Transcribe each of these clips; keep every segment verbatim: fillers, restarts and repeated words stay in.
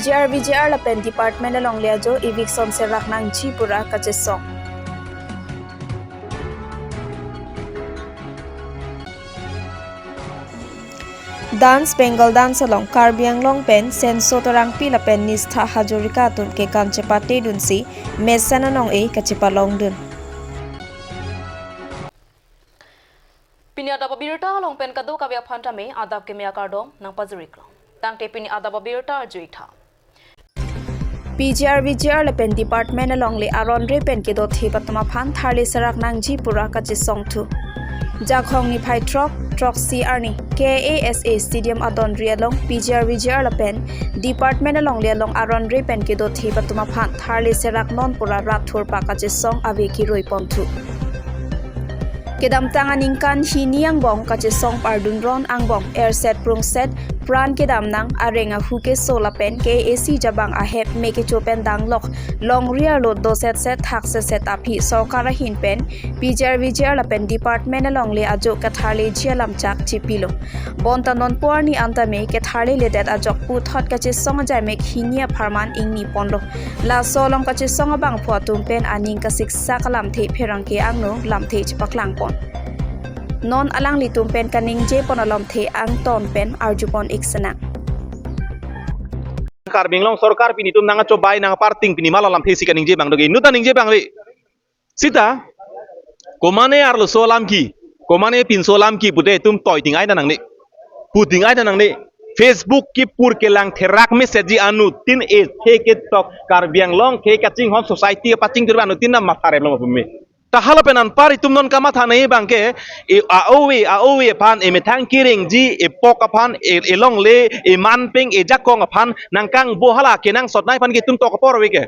G R V G R lapen department alongle ajo eviction serak nangji pura kachesong. Dance, Bengal dance along Karbi Anglong pen Senso Terangpi lapen Nistha Hazarika atum ke kan chepate dunsi mesen anong-e kachepalong dun. Pini adap abirta along pen kadokave aphan tame adap keme akardom nangpajir-iklo. Tangte pini adap abirta arju-ik tha. P G R V G R lapen department alongle aron-re pen kedo thip atum aphan tharle serak nangji pura kachesong thu. Jakhong niphai throk, throksi arni K A S A Stadium adon-ri along P G R V G R lapen department alongle along aron-re pen kedo thip atum aphan tharle serak non pura rat thurpa kachesong ave kirui pon thu. Kedamtang aningkan hini angbong kachesong pardun ron angbong erset prungset pran kedam nang areng ahu keso lapen K A A C jabang ahep me kecho pen danglok longri arlo dosetset thaksetset aphi sorkar ahin pen P G R V G R lapen department alongle ajo katharleji alamchak chipilo. Bonta non porni antame ketharle ledet ajok puthot kachesong ajaimek hini apharman ingni ponlo. Laso along kachesong abangphu atum pen aning kasiksak alamthe pherangke angno lamthe chepaklang pon. Non alanglitum pen kaningje pon alamthe angton pen arju pon-ik sinang. Karbi Anglong sorkar pini itum nangkachobai nangparting pini ma la lamthe si kaningje abang doge. Inut ta ningje abang ave. Sita, komane arloso alam ke, komane pinso alam ke pute itum toi ting-ai ta nangne. Pu ting-ai ta nangne. Facebook kepur kelang therak message ji anuttin ethe ketok Karbi Anglong ke kachinghon society pachingthur anuttin na matha rep lo pume. Ta hala pen anpar itum non kamatha nangji abang ke, e a-ove, a-ove aphan, emethang kerengji, epok aphan, e, elongle, emanpeng, ejakong aphan, nangkangbo hala kenangsot nangji aphan ke itum tok apor ave ke.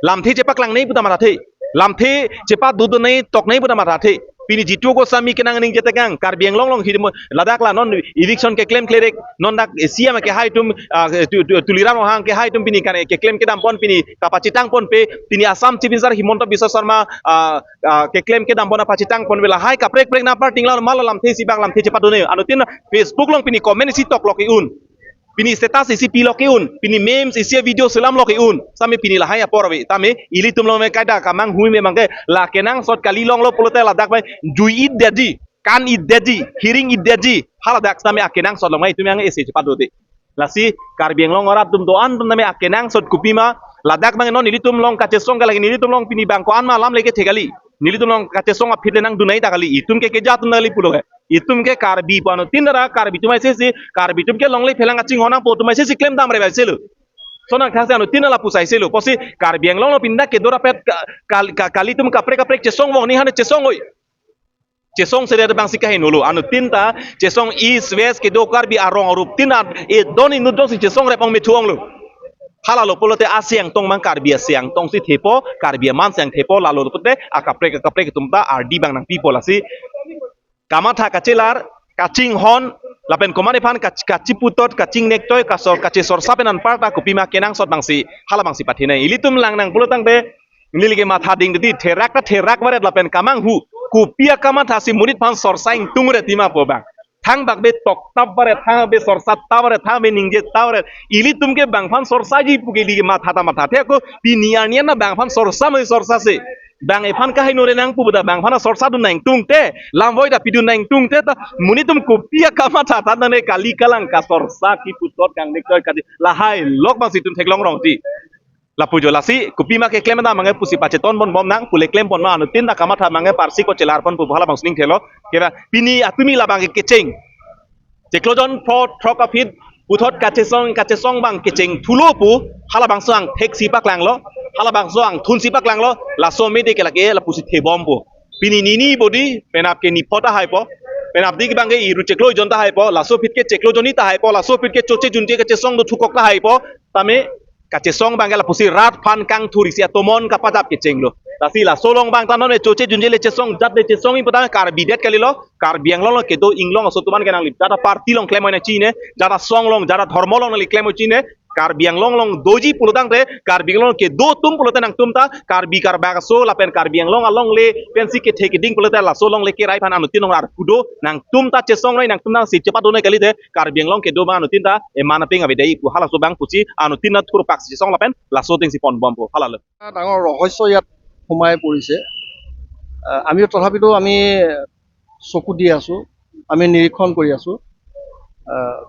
Lamthe chepaklang nangji pu ta mathathe. Lamthe chepadodun nangji tok nangji pu ta mathathe. Pini Jitu Goswami kenang ningje tekang. Karbi Anglong along hirimo ladak la non eviction keklem klerek. Non dak C M kehai atum, ah, Tu-, Tu-, Tuliram Ronghang kehai atum pini kan keklem kedam pon pini kapachitang ponpe. Pini Assam Chief Minister Himanta Biswa Sarma, ah, ah, keklem kedam pon apachitang ponpe lahai kaprek kaprek nangparting la ma la lamthe si abang lamthe chepadun nangji. Anuttin Facebook along pini comment isi tok lo ke-un. Pini status isi pilo ke-un, pini memes isi video selam lo ke-un, sami pini lahai apor ave, tame ilitum along me kaida kamanghu me abang ke, la kenangsot kali longlo pulote ladak bai, jui-itdetji, kan-itdetji, hiring-itdetji, haladak sami akenangsot along mai itum yang ese chepadode. Lasi, Karbi Anglong arat atum do-an atum tame akenangsot kopima, ladak abang non ilitum along kachesong ke lake ilitum along pini abang ko-an ma alam leke thekali, ilitum along kachesong aphi le nangdun nangji ta kali, itum ke keja atum ta kali pulo ke. Itum ke Karbi pu anuttin ra Karbi atum aisesi, Karbi atum ke longle phelang kachinghon nangpo atum aisesi klem damre bai selo. Sonang thangsi anuttin lapu sai selo. Pusi Karbi Anglong along pinda kedo rapet ka-, kal-, ka-, kali atum kaprek kaprek chesong vong ni hane chesong oi. Chesong sere abang si kaheno lo. Anuttin ta chesong East West kedo Karbi arong arup tin an e don inut don si chesong rep ong me thu ong lo. Hala lo pulote asiang tong mang Karbi asiang tong si thepo, Karbi aman siang thepo lalo pulote akaprek akaprek atum ta ardi abang nangpipo lasi. Kamatha kachelar, kachinghon, lapen komane aphan kach-, kachiputot, kachingnek toi, kasor, kachesorsa pen anparta kopima kenangsot abang si, hala abang si pathinai. Ilitum lang nang pulo tangte, neli ke matha ding didi, therak ta therak varet lapen kamanghu, kopi akamatha si monit aphan sorsa ingtungret tima pu abang. Thangbak be toktap varet, thang be sorsa ta varet, thang be ningje ta varet. Ilitum ke bang aphan sorsaji pu ke ili ke matha ta mathathe ako, pini arni an na bang aphan sorsa me sorsa se. Bang ephan kaheno re nangpu beda bang aphan sorsa dun nangtungte, lamvoi ta pidun nangtungte ta, monit atum kopi akamatha ta nane kali kalang kasorsa kiputot kangnek toi kadi lahai lok abang si itum theklong rong ti. Lapu jo lasi, kopima keklem ta mange pusi pacheton pon bom nang, pule klem pon ma anuttin ta kamatha mange parsi ko chelar pon pu hala abang sining thelo, kera pini atumi labang ke kecheng. Chiklo jon pho throk aphi puthot kachesong, kachesong abang kecheng thulo pu, hala abangso angthek si paklanglo, hala abangso angthun si paklanglo, laso mede ke lake lapusi thebom pu. Pini nini bodi, penap ke nipho ta haipo, penap dik abang ke iru chiklo jon ta haipo, laso aphi ke chiklo jonni ta haipo, laso aphi ke choche junche kachesong do thukok ta haipo, tame kachesong abang ke lapusi rat aphan kangthur isi atomon kapajap kechenglo. Lasi laso along abang ta non e choche junche le chesong, jat le chesong ing pu ta Karbi det kalilo, Karbi Anglong along kedo inglong aso atum an ke nanglip, jat aparty along klem oi nangji ne, jat asong along, jat adhormo along nangli klem oi nangji ne, Karbi Anglong along doji pulotangte, Karbi Anglong kedo atum pulote nangtum ta Karbi Karbak aso lapen Karbi Anglong alongle pensi kethe keding pulote laso alongle kerai aphan anuttin along arpu do, nangtum ta chesong noi, nangtum ta si chepadonoi kalite, Karbi Anglong kedo abang anuttin ta eman apeng avedai pu halaso abang pusi anuttin ta thurpak si chesong lapen laso atengsi ponbompo, halalo. ডাঙৰ ৰহস্য ইয়াত সোমাই পৰিছে। আহ, আমিও তথাপিতো আমি চকু দি আছো, আমি নিৰীক্ষণ কৰি আছো। আহ,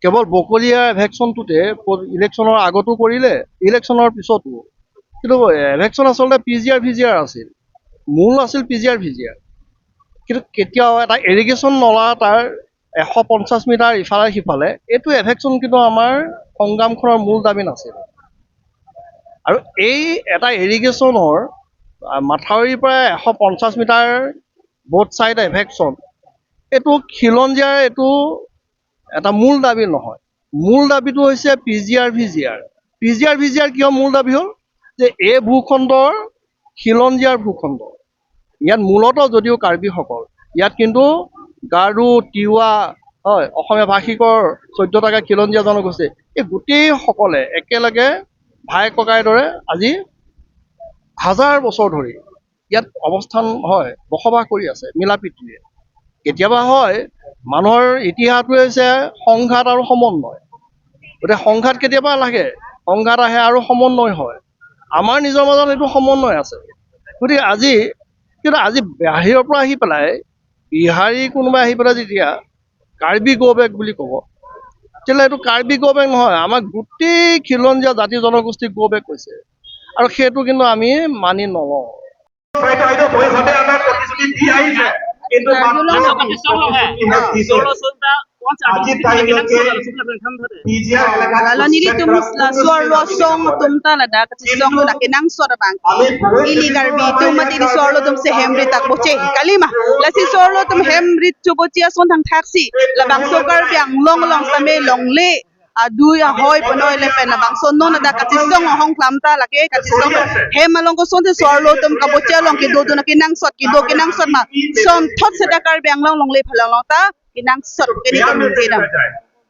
কেৱল বকলীয়া এভেকশ্যনটোতে প-, ইলেকশ্যনৰ আগতো কৰিলে, ইলেকশ্যনৰ পিছতো, কিন্তু এভেকশ্যন আচলতে P G R V G আৰ আছিল, মূল আছিল P G R V G আৰ। কিন্তু কেতিয়াও এটা ইৰিগেশ্যন নলা তাৰ এশ পঞ্চাছ মিটাৰ ইফালে সিফালে, এইটো এভেকশ্যন কিন্তু আমাৰ সংগ্ৰামখনৰ মূল দাবী নাছিল। আৰু এই এটা ইৰিগেশ্যনৰ, আহ, মাথাউৰিৰ পৰা এশ পঞ্চাছ মিটাৰ বোথ ছাইড এভেকশ্যন, এইটো খিলঞ্জীয়াৰ এইটো এটা মূল দাবী নহয়। মূল দাবীটো হৈছে P G R V G R. P G R V G R কিয় মূল দাবী হ'ল যে এই ভূখণ্ডৰ খিলঞ্জীয়াৰ ভূখণ্ড। ইয়াত মূলতঃ যদিও কাৰ্বিসকল, ইয়াত কিন্তু গাৰো, তিৱা, হয়, অসমীয়া ভাষিকৰ চৈধ্যটাকৈ খিলঞ্জীয়া জনগোষ্ঠী, এই গোটেইসকলে একেলগে ভাই ককাইৰ দৰে আজি হাজাৰ বছৰ ধৰি ইয়াত অৱস্থান, হয়, বসবাস কৰি আছে মিলাপ্ৰীতিৰে। কেতিয়াবা হয়, মানুহৰ ইতিহাসটো হৈছে সংঘাত আৰু সমন্বয়। গতিকে সংঘাত কেতিয়াবা লাগে, সংঘাত আহে আৰু সমন্বয় হয়। আমাৰ নিজৰ মাজত সেইটো সমন্বয় আছে। গতিকে আজি, কিন্তু আজি বাহিৰৰ পৰা আহি পেলাই, বিহাৰী কোনোবাই আহি পেলাই যেতিয়া কাৰ্বি গ' বেক বুলি ক'ব, তেতিয়াহ'লে এইটো কাৰ্বি গ' বেক নহয়, আমাক গোটেই খিলঞ্জীয়া জাতি জনগোষ্ঠী গ' বেক কৈছে। আৰু সেইটো কিন্তু আমি মানি নলওঁ। হয়তো, হয়তো ভৱিষ্যতে আমাক প্ৰতিশ্ৰুতি দি আহিছে, কিন্তু মাত্ৰ প্ৰতিশ্ৰুতিহে দিছে। আজি তাৰিখলৈকে পি জি আৰ এলেকাত Lalo nelitum la so-arlo asong atum ta ladak kachesong lo, lakenangsot abang. Ili Karbi atum mate ili so-arlo atum si hem rit ta boche kalima. Lasi so-arlo atum hem rit choboche ason thangthaksi labangso Karbi Anglong along sitame longle adui ahoi ponoi lapen labangso non ladak kachesong ahong klam ta lake kachesong hem along kosonsi so-arlo atum kaboche along kedodun, kenangsot, kedo kenangsot ma sonthot seta Karbi Anglong longle phalang along ta kenangsot ke nelitum ningje dam.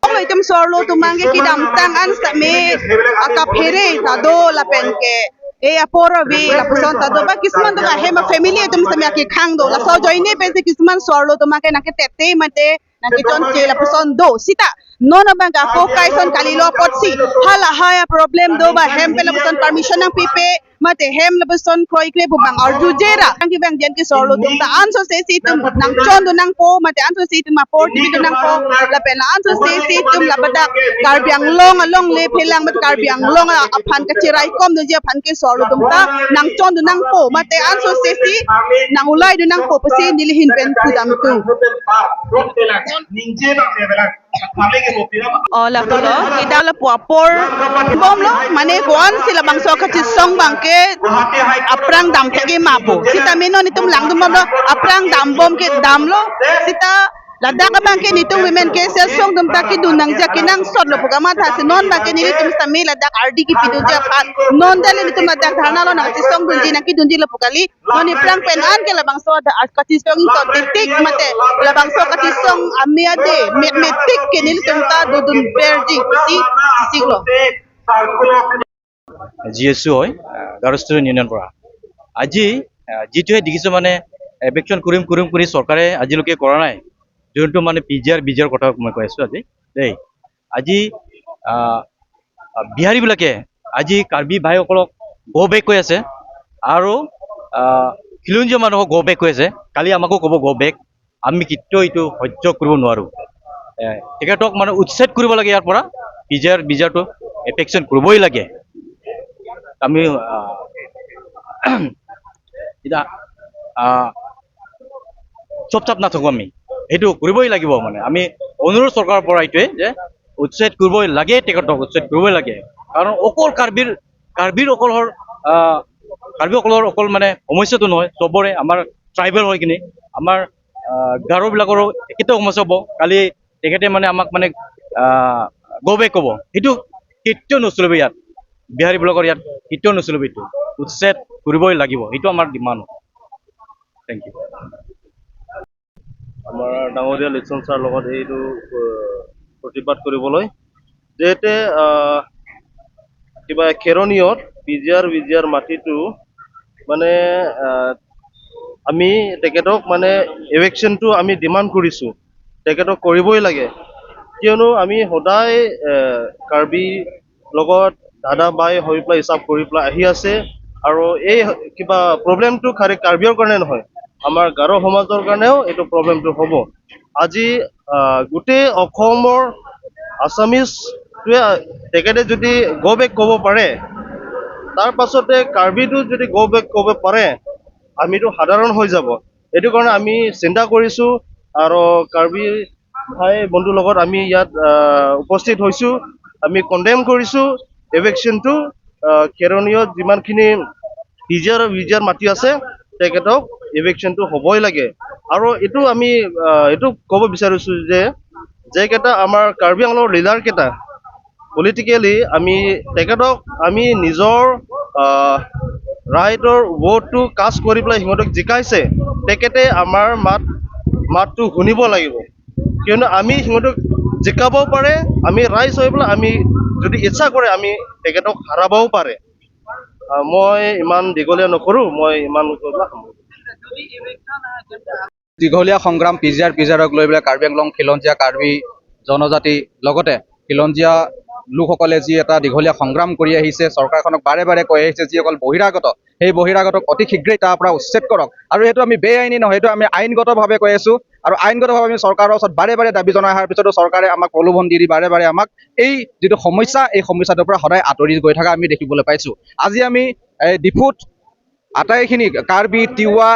Ong lo itum so-arlo atum abangke kedamtang an sitame akaphere ta do lapen ke e apor ave lapuson ta do, ba kisman atum ahem a-family atum sitame akekhang do, laso ajoine pensi kisman so-arlo atum abangke nangketete mate nangkechonche lapuson do. Sita non abang ako kaison kalilo apotsi halahai a-problem do ba hem pen lapuson permission nangpipe mate hem lapuson kroikre pu abang arjuje ra. Nangkevang jen ke so-arlo atum ta ansose si itum nangchondun nangpo mate ansose si itum apor chebidun nangpo lapen ansose si itum labadak Karbi Anglong alongle phelang mate Karbi Anglong aphan kacheraikomdunji aphan ke so-arlo atum ta nangchondun nangpo mate ansose si nang-ulaidun nangpo pusi neli ahin pen pudamtung. O lapulo, kita lapu apor bomlo, mane ko-ansi labangso kachesong abangke aphrang damthek-e ma pu. Sitame non itum langdun bomlo, aphrang dambom ke damlo, sita ladak abangke nelitum women ke sesong atum ta kedun nangji akenangsot lo pu kamathasi non abangke nelitum sitame ladak ardi kepidunji aphan non dali nelitum ladak dharna lo nangchesongdunji nangkedunji lo pu kali. Non aphrang pen an ke labangso ada kachesong ington titik mate labangso kachesong amia de metmetik ke nelitum ta dodun berji pusi siklo. G S U হয়, আহ, গাৰো ষ্টুডেণ্ট ইউনিয়নৰ পৰা। আজি, আহ, যিটোহে দেখিছোঁ মানে এভিকশ্যন কৰিম কৰিম কৰি চৰকাৰে আজিলৈকে কৰা নাই, যোনটো মানে পি জি আৰ, বি জি আৰ কথা মই কৈ আছোঁ আজি দেই। আজি, আহ, আহ, বিহাৰীবিলাকে আজি কাৰ্বি ভাইসকলক গ' বেক কৈ আছে আৰু, আহ, খিলঞ্জীয়া মানুহক গ' বেক কৈ আছে। কালি আমাকো ক'ব গ' বেক। আমি কেতিয়াও এইটো সহ্য কৰিব নোৱাৰোঁ। এ, তেখেতক মানে উচ্ছেদ কৰিব লাগে ইয়াৰ পৰা। পি জি আৰ, বি জি আৰটো এভিকশ্যন কৰিবই লাগে। আমি, আহ, এতিয়া, আহ, চুপচাপ নাথাকো আমি, সেইটো কৰিবই লাগিব। মানে আমি অনুৰোধ চৰকাৰৰ পৰা এইটোৱে যে উচ্ছেদ কৰিবই লাগে, তেখেতক উচ্ছেদ কৰিবই লাগে। কাৰণ অকল কাৰ্বিৰ, কাৰ্বিৰ অকলৰ, আহ, কাৰ্বিসকলৰ অকল মানে সমস্যাটো নহয়, চবৰে, আমাৰ ট্ৰাইবেল হৈ কিনে আমাৰ, আহ, গাৰোবিলাকৰো একেটা সমস্যা হ'ব। কালি তেখেতে মানে আমাক মানে, আহ, গ' বেক ক'ব, সেইটো কেতিয়াও নচলিব ইয়াত। বিহাৰীবিলাকৰ ইয়াত কেতিয়াও নচলিব, এইটো উচ্ছেদ কৰিবই লাগিব, সেইটো আমাৰ ডিমাণ্ড। Thank you. আমাৰ ডাঙৰীয়া লিকচন ছাৰ লগত এইটো, আহ, প্ৰতিবাদ কৰিবলৈ, যিহেতু, আহ, কিবা খেৰণিয়ত P G R V G আৰ মাটিটো মানে, আহ, আমি তেখেতক মানে ইভিকশ্যনটো আমি ডিমাণ্ড কৰিছোঁ, তেখেতক কৰিবই লাগে। কিয়নো আমি সদায়, আহ, কাৰ্বি লগত দাদা বাই হৈ পেলাই হিচাপ কৰি পেলাই আহি আছে আৰু এই কিবা প্ৰব্লেমটো খালি কাৰ্বিৰ কাৰণে নহয়, আমাৰ গাৰো সমাজৰ কাৰণেও এইটো প্ৰব্লেমটো হ'ব। আজি, আহ, গোটেই অসমৰ আছামিজটোৱে তেখেতে যদি গ' বেক ক'ব পাৰে, তাৰ পাছতে কাৰ্বিটো যদি গ' বেক ক'ব পাৰে, আমিতো সাধাৰণ হৈ যাব। এইটো কাৰণে আমি চিন্তা কৰিছোঁ আৰু কাৰ্বি ভাই বন্ধুৰ লগত আমি ইয়াত, আহ, উপস্থিত হৈছোঁ। আমি কণ্ডেম কৰিছোঁ ইভিকশ্যনটো। আহ, খেৰণিয়ত যিমানখিনি P G R V G আৰ মাটি আছে, তেখেতক ইভিকশ্যনটো হ'বই লাগে। আৰু এইটো আমি, আহ, এইটো ক'ব বিচাৰিছোঁ যে যিকেইটা আমাৰ কাৰ্বি আংলঙৰ লিডাৰকেইটা পলিটিকেলি আমি তেখেতক আমি নিজৰ, আহ, ৰাইটৰ ভোটটো কাষ্ট কৰি পেলাই সিহঁতক জিকাইছে, তেখেতে আমাৰ মাত, মাতটো শুনিব লাগিব। কিয়নো আমি সিহঁতক জিকাবও পাৰে, আমি ৰাইজ হৈ পেলাই আমি যদি ইচ্ছা কৰে আমি তেখেতক হাৰাবও পাৰে। আহ, মই ইমান দীঘলীয়া নকৰোঁ, মই ইমান কৈ পেলাই সামৰিছোঁ। দীঘলীয়া সংগ্ৰাম পি জি আৰ পি জি আৰক লৈ পেলাই কাৰ্বি আংলং খিলঞ্জীয়া কাৰ্বি জনজাতি লগতে খিলঞ্জীয়া লোকসকলে যি এটা দীঘলীয়া সংগ্ৰাম কৰি আহিছে, চৰকাৰখনক বাৰে বাৰে কৈ আহিছে, যিসকল বহিৰাগত, সেই বহিৰাগতক অতি শীঘ্ৰেই তাৰ পৰা উচ্ছেদ কৰক। আৰু এইটো আমি বেআইনী নহয়, এইটো আমি আইনগতভাৱে কৈ আছোঁ। আৰু আইনগতভাৱে আমি চৰকাৰৰ ওচৰত বাৰে বাৰে দাবী জনাই অহাৰ পিছতো চৰকাৰে আমাক প্ৰলোভন দি দি বাৰে বাৰে আমাক এই যিটো সমস্যা, এই সমস্যাটোৰ পৰা সদায় আঁতৰি গৈ থকা আমি দেখিবলৈ পাইছোঁ। আজি আমি এই ডিফুত আটাইখিনি কাৰ্বি, তিৱা,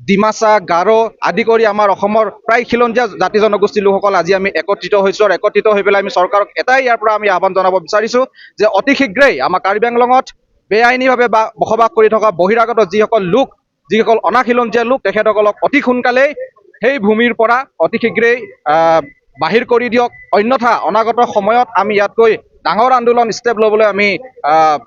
ডিমাচা, গাৰো আদি কৰি আমাৰ অসমৰ প্ৰায় খিলঞ্জীয়া জাতি জনগোষ্ঠীৰ লোকসকল আজি আমি একত্ৰিত হৈছোঁ আৰু একত্ৰিত হৈ পেলাই আমি চৰকাৰক এটাই ইয়াৰ পৰা আমি আহ্বান জনাব বিচাৰিছোঁ যে অতি শীঘ্ৰেই আমাৰ কাৰ্বি আংলঙত বেআইনীভাৱে বা বসবাস কৰি থকা বহিৰাগত যিসকল লোক, যিসকল অনা খিলঞ্জীয়া লোক, তেখেতসকলক অতি সোনকালেই সেই ভূমিৰ পৰা অতি শীঘ্ৰেই আহ, বাহিৰ কৰি দিয়ক, অন্যথা অনাগত সময়ত আমি ইয়াতকৈ ডাঙৰ আন্দোলন ষ্টেপ ল'বলৈ আমি আহ,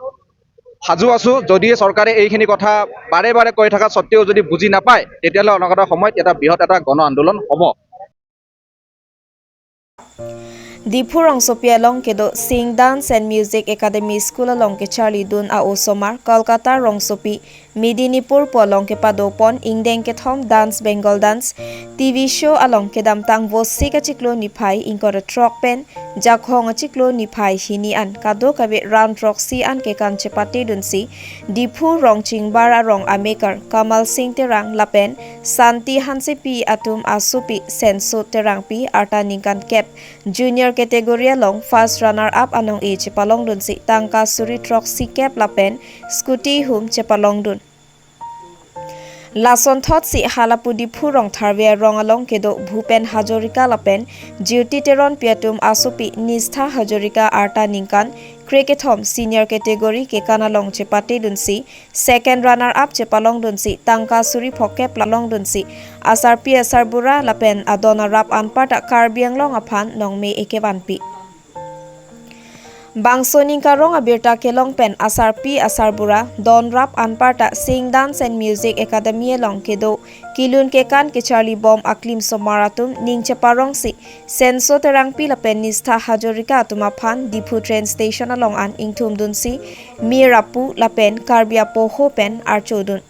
সাজু আছোঁ। যদি চৰকাৰে এইখিনি কথা বাৰে বাৰে কৈ থকা স্বত্বেও যদি বুজি নাপায়, তেতিয়াহ'লে অনাগত সময়ত এটা বৃহৎ এটা গণ আন্দোলন হ'ব। Diphu rongsopi along kedo Sing Dance and Music Academy School along kecharlidun a-osomar Kolkata rongsopi Medinipur pu along kepadopon ingdeng kethom Dance Bengal Dance T V show along kedamtang Vosik achiklo niphai ingkoi ra throk pen Jakhong achiklo niphai hini an kadokave round throksi an kekan chepatedunsi Diphu rong chingbar arong amekar Kamal Singh Terang lapen Santi Hansepi atum asopi Senso Terangpi arta ningkan kep junior category along first runner up anong-e chepalongdunsi tangka suri throksi kep lapen scooty hum chepalongdun. Lasonthotsi halapu Diphu rong tharve arong along kedo Bhupen Hazarika lapen Jyoti Teronpi atum asopi Nistha Hazarika arta ningkan krekethom senior category kekan along chepatedunsi second runner up chepalongdunsi tangka suri phokep palongdunsi asarpi asarbura lapen adon arap anparta Karbi Anglong aphan nongme ekevanpi. Bangso ningkarong abirta kelong pen asarpi asarbura donrap anparta Sing Dance and Music Academy along kedo kelun kekan kecharlibom aklim somar atum ning cheparongsi Senso Terangpi lapen Nistha Hazarika atum aphan Diphu train station along an ingthumdunsi mir apu lapen Karbi apoho pen archodun.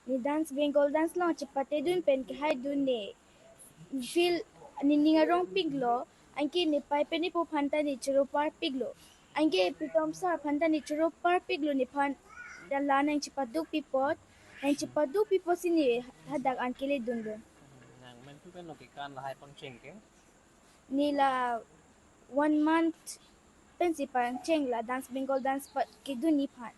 Ne Dance Bengal Dance along chepatedun pen kehaidun ne. Field ne ning arongpiklo, anke ne pai pen ne po aphanta ne choro parpiklo. Anke pritom sir aphanta ne choro parpiklo, nephan dala nangchepadukpi apot, nangchepadukpi apotsi ne hadak an keledunlo. Nang mentu pen lo kekan lahai pangcheng ke? Ne la one month pensi pangcheng la Dance Bengal Dance pa kedun nephan.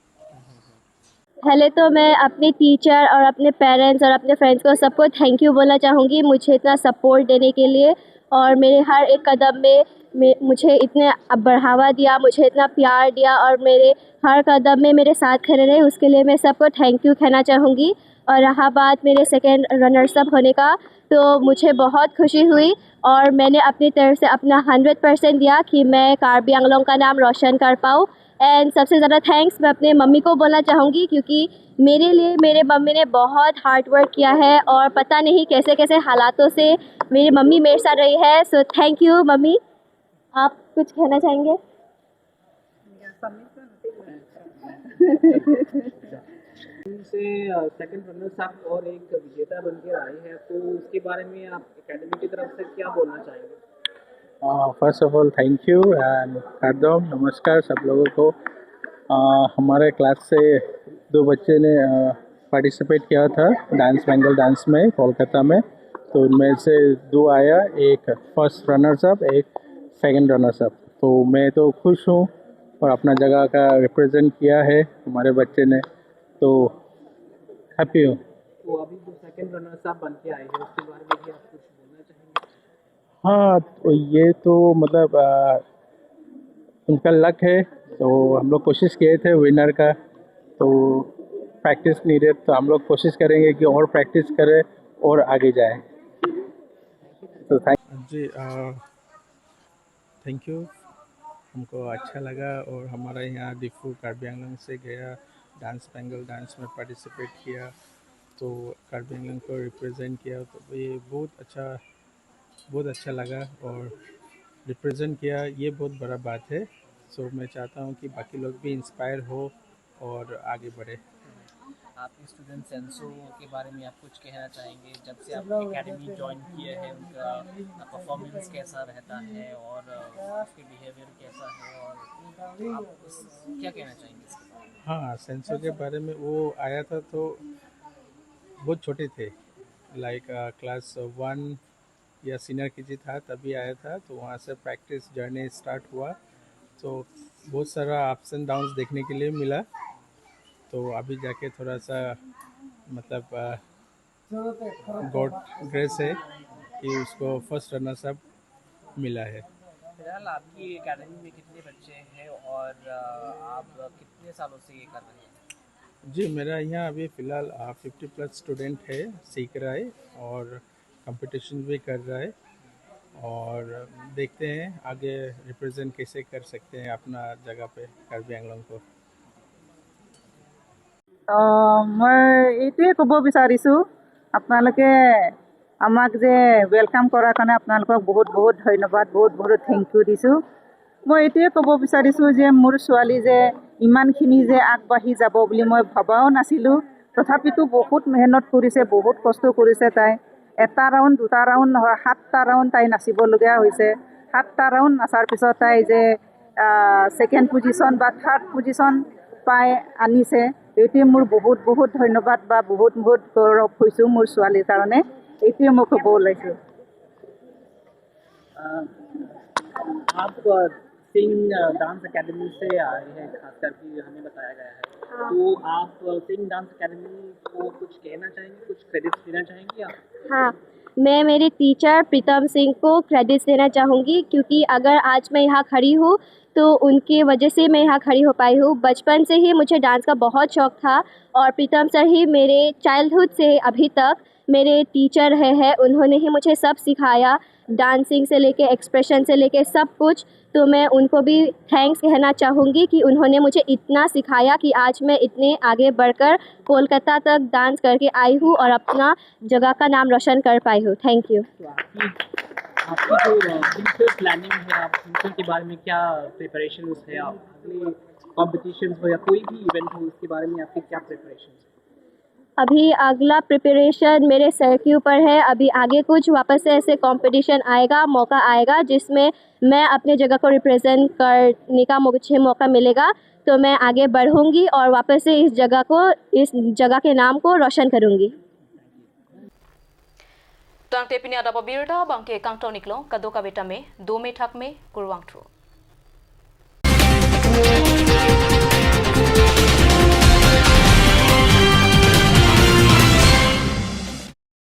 पहले तो मैं अपने टीचर और अपने पेरेंट्स और अपने फ्रेंड्स को, सबको थैंक यू बोलना चाहूँगी मुझे इतना सपोर्ट देने के लिए, और मेरे हर एक कदम में मे- मुझे इतने बढ़ावा दिया, मुझे इतना प्यार दिया और मेरे हर कदम में मेरे साथ खड़े रहे, उसके लिए मैं सबको थैंक यू कहना चाहूँगी। और रहा बात मेरे सेकेंड रनर्स अप होने का, तो मुझे बहुत खुशी हुई और मैंने अपनी तरफ से अपना हंड्रेड परसेंट दिया कि मैं कार्बी आंगलोंग का नाम रोशन कर पाऊँ। एंड सबसे ज़्यादा थैंक्स मैं अपने मम्मी को बोलना चाहूँगी, क्योंकि मेरे लिए मेरे मम्मी ने बहुत हार्ड वर्क किया है और पता नहीं कैसे कैसे हालातों से मेरी मम्मी मेरे साथ रही है। So thank you mummy. आप कुछ कहना चाहेंगे? से सेकंड रनर्स अप और एक विजेता बनकर आई है, तो उसके बारे में आप एकेडमी की तरफ से क्या बोलना चाहेंगे? First of all, thank you and Kadam नमस्कार सब लोगों को। Uh, हमारे क्लास से दो बच्चे ने पार्टिसिपेट किया था डांस बेंगल डांस में कोलकाता में। तो उनमें से दो आया, एक फर्स्ट रनर्स अप, एक सेकंड रनर्स अप। तो मैं तो खुश हूँ और अपना जगह का रिप्रेजेंट किया है हमारे बच्चे ने, तो हैप्पी हूँ। तो अभी जो सेकंड रनर्स अप बन के आए हैं, उसके बारे में भी आप कुछ बोलना चाहेंगे? हाँ, तो ये तो मतलब आ, उनका लक है। तो हम लोग कोशिश किए थे विनर का, तो प्रैक्टिस नीडेड। तो हम लोग कोशिश करेंगे कि और प्रैक्टिस करें और आगे जाए। तो थैंक जी, थैंक यू। हमको अच्छा लगा और हमारा यहाँ दीफू कार्बी आंगलोंग से गया, डांस बेंगल डांस में पार्टिसिपेट किया, तो कार्बी आंगलोंग को रिप्रेजेंट किया, तो ये बहुत अच्छा, बहुत अच्छा लगा और रिप्रेजेंट किया, ये बहुत बड़ा बात है। सो मैं चाहता हूँ कि बाकी लोग भी इंस्पायर हो और आगे बढ़े। आपके स्टूडेंट सेंसो के बारे में आप कुछ कहना चाहेंगे? जब से आप एकेडमी ज्वाइन किए हैं, उनका परफॉर्मेंस कैसा रहता है और उसके बिहेवियर कैसा है, और आप उस, क्या कहना चाहेंगे इसके बारे में? हाँ, सेंसो के बारे में, वो आया था तो बहुत छोटे थे, लाइक क्लास वन या सीनियर केजी था, तभी आया था। तो वहाँ से प्रैक्टिस जर्नी स्टार्ट हुआ, तो बहुत सारा अप्स एंड डाउन्स देखने के लिए मिला। तो अभी जाके थोड़ा सा, मतलब, गॉड ग्रेस है कि उसको फर्स्ट रनर्स अप मिला है। फिलहाल आपकी एकेडमी में कितने बच्चे हैं और अ, आप कितने सालों से ये कर रहे हैं? जी, मेरा यहाँ अभी फ़िलहाल फिफ्टी प्लस स्टूडेंट है, सीख रहा है और कंपटीशन भी कर रहा है, और देखते हैं आगे रिप्रेजेंट कैसे कर सकते हैं अपना जगह पे कार्बी आंगलोंग को। অ, মই এইটোৱে ক'ব বিচাৰিছোঁ, আপোনালোকে আমাক যে ৱেলকাম কৰাৰ কাৰণে আপোনালোকক বহুত বহুত ধন্যবাদ, বহুত বহুত থেংক ইউ দিছোঁ। মই এইটোৱে ক'ব বিচাৰিছোঁ যে মোৰ ছোৱালী যে ইমানখিনি যে আগবাঢ়ি যাব বুলি মই ভবাও নাছিলোঁ। তথাপিতো বহুত মেহনত কৰিছে, বহুত কষ্ট কৰিছে তাই। এটা ৰাউণ্ড, দুটা ৰাউণ্ড নহয়, সাতটা ৰাউণ্ড তাই নাচিবলগীয়া হৈছে। সাতটা ৰাউণ্ড নাচাৰ পিছত তাই যে ছেকেণ্ড পজিশ্যন বা থাৰ্ড পজিশ্যন পাই আনিছে, এইটোৱে মোৰ বহুত বহুত ধন্যবাদ বা বহুত বহুত গৌৰৱ হৈছোঁ মোৰ ছোৱালীৰ কাৰণে। এইটোৱে মই ক'ব ওলাইছোঁ। अ, आप सिंग डांस एकेडमी से आए हैं, खास करके हमें बताया गया है। तो आप सिंग डांस एकेडमी को कुछ कहना चाहेंगे, कुछ क्रेडिट्स देना चाहेंगे आप? हाँ, मैं मेरे टीचर प्रीतम सिंह को क्रेडिट्स देना चाहूँगी, क्योंकि अगर आज मैं यहाँ खड़ी हूँ तो उनकी वजह से मैं यहाँ खड़ी हो पाई हूँ। बचपन से ही मुझे डांस का बहुत शौक था और प्रीतम सर ही मेरे चाइल्डहुड से अभी तक मेरे टीचर रहे हैं। उन्होंने ही मुझे सब सिखाया, डांसिंग से लेके एक्सप्रेशन से लेके सब कुछ। तो मैं उनको भी थैंक्स कहना चाहूँगी कि उन्होंने मुझे इतना सिखाया कि आज मैं इतने आगे बढ़कर कोलकाता तक डांस करके आई हूँ और अपना जगह का नाम रोशन कर पाई हूँ। Thank you. तो आपकी आपकी जो फ्यूचर प्लानिंग है, आप फ्यूचर के बारे में क्या प्रिपरेशन है, आप अगले कॉम्पिटिशन हो या कोई भी इवेंट हो, उसके बारे में आपकी क्या प्रिपरेशन है? अभी अगला प्रिपरेशन मेरे सर के ऊपर है। अभी आगे कुछ वापस से ऐसे कंपटीशन आएगा, मौका आएगा, जिसमें मैं अपने जगह को रिप्रेजेंट करने का मुझे मौका मिलेगा, तो मैं आगे बढ़ूंगी और वापस से इस जगह को, इस जगह के नाम को रोशन करूंगी। Tangte pini adap abirta abangke kangton iklo, kadokave tame dome thakme, kurvangthu.